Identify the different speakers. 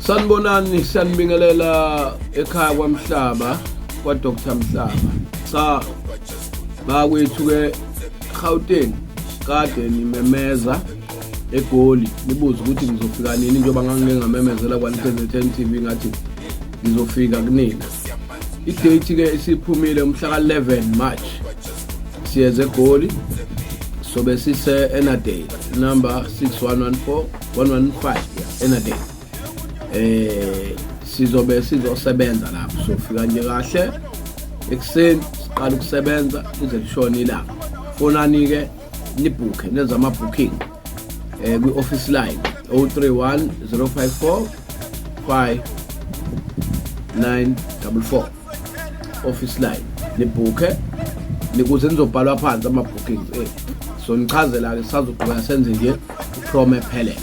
Speaker 1: Sanibonani, siyanibingelela ekhaya kwaMhlaba, kwa Dr Mhlaba. Cha, bakwethu ke Gauteng, kade nimemeza eGoli nibuza ukuthi ngizofika nini, njengoba ngangike ngamemezela kwa-KZN TV ngathi ngizofika kunina. I-date ke isiphumile, umhla ka-11 March siyeze eGoli, sobe sise Ennerdale number 6114 115 Ennerdale. Sizobe sizosebenza lapho, sofika nje kahle ekuseni, siqala ukusebenza kuze lishone ilanga. Fonani ke nibhukhe, nenze ama booking kwi-office line 031 054 5944, office line, nibhukhe nikuze nizobhalwa phansi ama-bookings. So nichazela-ke, sisazoqhubeka senze nje i-promo ephelele.